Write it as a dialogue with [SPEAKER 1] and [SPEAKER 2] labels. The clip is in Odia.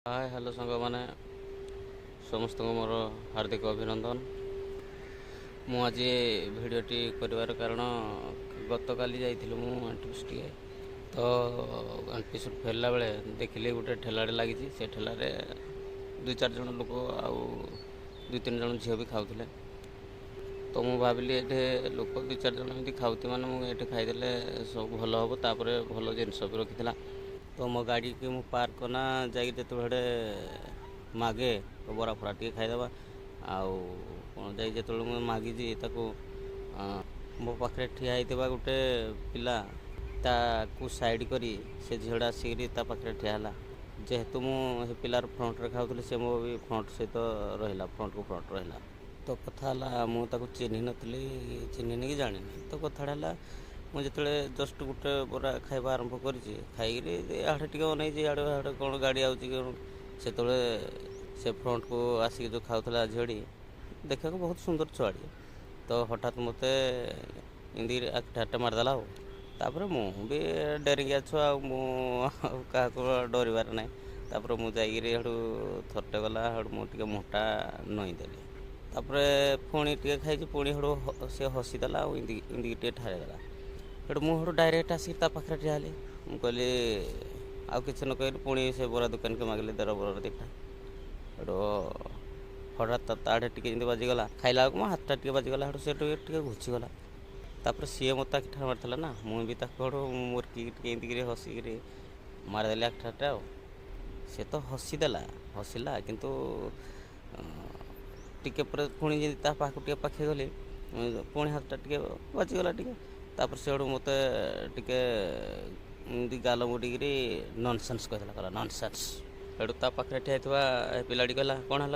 [SPEAKER 1] ହାଏ, ହ୍ୟାଲୋ ସାଙ୍ଗମାନେ, ସମସ୍ତଙ୍କୁ ମୋର ହାର୍ଦ୍ଦିକ ଅଭିନନ୍ଦନ। ମୁଁ ଆଜି ଭିଡ଼ିଓଟି କରିବାର କାରଣ, ଗତକାଲି ଯାଇଥିଲି ମୁଁ ଏନ୍ଟିପିସି ଟିକେ। ତ ଏନ୍ଟିପିସିରୁ ଫେରିଲା ବେଳେ ଦେଖିଲି ଗୋଟେ ଠେଲାଟେ ଲାଗିଛି। ସେ ଠେଲାରେ ଦୁଇ ଚାରି ଜଣ ଲୋକ ଆଉ ଦୁଇ ତିନି ଜଣ ଝିଅ ବି ଖାଉଥିଲେ। ତ ମୁଁ ଭାବିଲି, ଏଠି ଲୋକ ଦୁଇ ଚାରି ଜଣ ଏମିତି ଖାଉଥିବେ, ମାନେ ମୁଁ ଏଠି ଖାଇଦେଲେ ସବୁ ଭଲ ହେବ। ତାପରେ ଭଲ ଜିନିଷ ବି ରଖିଥିଲା। ତ ମୋ ଗାଡ଼ିକି ମୁଁ ପାର୍କ କନା ଯାଇକି ଯେତେବେଳେ ମାଗେ, ବରା ଫରା ଟିକେ ଖାଇଦେବା ଆଉ କ'ଣ, ଯାଇକି ଯେତେବେଳେ ମୁଁ ମାଗିଛି ତାକୁ, ମୋ ପାଖରେ ଠିଆ ହେଇଥିବା ଗୋଟେ ପିଲା ତାକୁ ସାଇଡ଼୍ କରି ସେ ଝିଅଟା ଆସିକିରି ତା ପାଖରେ ଠିଆ ହେଲା। ଯେହେତୁ ମୁଁ ସେ ପିଲାର ଫ୍ରଣ୍ଟରେ ଖାଉଥିଲି, ସେ ମୋ ବି ଫ୍ରଣ୍ଟ ସହିତ ରହିଲା, ଫ୍ରଣ୍ଟକୁ ଫ୍ରଣ୍ଟ ରହିଲା। ତ କଥା ହେଲା, ମୁଁ ତାକୁ ଚିହ୍ନି ନଥିଲି, ଚିହ୍ନିନି କି ଜାଣିନି। ତ କଥାଟା ହେଲା, ମୁଁ ଯେତେବେଳେ ଜଷ୍ଟ ଗୋଟେ ବରା ଖାଇବା ଆରମ୍ଭ କରିଛି, ଖାଇକିରି ଇଆଡ଼େ ଟିକେ ଅନେଇଛି, ଇଆଡ଼େ ଆଡ଼େ କ'ଣ ଗାଡ଼ି ଆଉଛି କି କ'ଣ, ସେତେବେଳେ ସେ ଫ୍ରଣ୍ଟକୁ ଆସିକି ଯେଉଁ ଖାଉଥିଲା ଝିଅଟି, ଦେଖିବାକୁ ବହୁତ ସୁନ୍ଦର ଛୁଆଟି, ତ ହଠାତ୍ ମୋତେ ଏମିତି ଆଖି ମାରିଦେଲା। ଆଉ ତାପରେ ମୁଁ ବି ଡେରିଙ୍ଗିଆ ଛୁଆ, ଆଉ ମୁଁ ଆଉ କାହାକୁ ଡରିବାର ନାହିଁ। ତାପରେ ମୁଁ ଯାଇକିରି ହେଠୁ ଥରଟେ ଗଲା, ହେଠୁ ମୁଁ ଟିକେ ମୁହଁଟା ନଇଁଦେଲି। ତାପରେ ପୁଣି ଟିକେ ଖାଇଛି, ପୁଣି ହେଠୁ ସେ ହସିଦେଲା ଆଉ ଏମିତି ଏମିତି ଟିକେ ଠାରିଦେଲା। ହେଠୁ ମୁଁ ହେଠୁ ଡାଇରେକ୍ଟ ଆସିକି ତା ପାଖରେ ଠିଆ ହେଲି। ମୁଁ କହିଲି, ଆଉ କିଛି ନ କହିଲି, ପୁଣି ସେ ବରା ଦୋକାନୀକି ମାଗିଲି, ଦେର ବରା ଦୁଇଟା। ହେଠୁ ହଠାତ୍ ତା ଆଡ଼େ ଟିକେ ଯେମିତି ବାଜିଗଲା, ଖାଇଲା ବେଳକୁ ମୋ ହାତଟା ଟିକେ ବାଜିଗଲା। ହେଠୁ ସେ ଟିକେ ଟିକେ ଘୁଚିଗଲା। ତାପରେ ସିଏ ମୋତେ ଆଖି ଠାର ମାରିଥିଲା ନା, ମୁଁ ବି ତାକୁ ହେଠୁ ମୁରକିକି ଟିକେ ଏମିତି କରି ହସିକିରି ମାରିଦେଲି ଆଖି ଠାରଟା। ଆଉ ସେ ତ ହସିଦେଲା, ହସିଲା, କିନ୍ତୁ ଟିକେ ପରେ ପୁଣି ଯେମିତି ତା ପାଖକୁ ଟିକେ ପାଖେଇ ଗଲି, ପୁଣି ହାତଟା ଟିକେ ବାଜିଗଲା ଟିକେ। ତାପରେ ସେଠୁ ମୋତେ ଟିକେ ଏମିତି ଗାଲ ମୁଡ଼ିକିରି ନନସେନ୍ସ କହିଦେଲା, କହିଲା ନନସେନ୍ସ। ସେଠୁ ତା ପାଖରେ ଠିଆ ହେଇଥିବା ପିଲାଟି କହିଲା, କ'ଣ ହେଲା?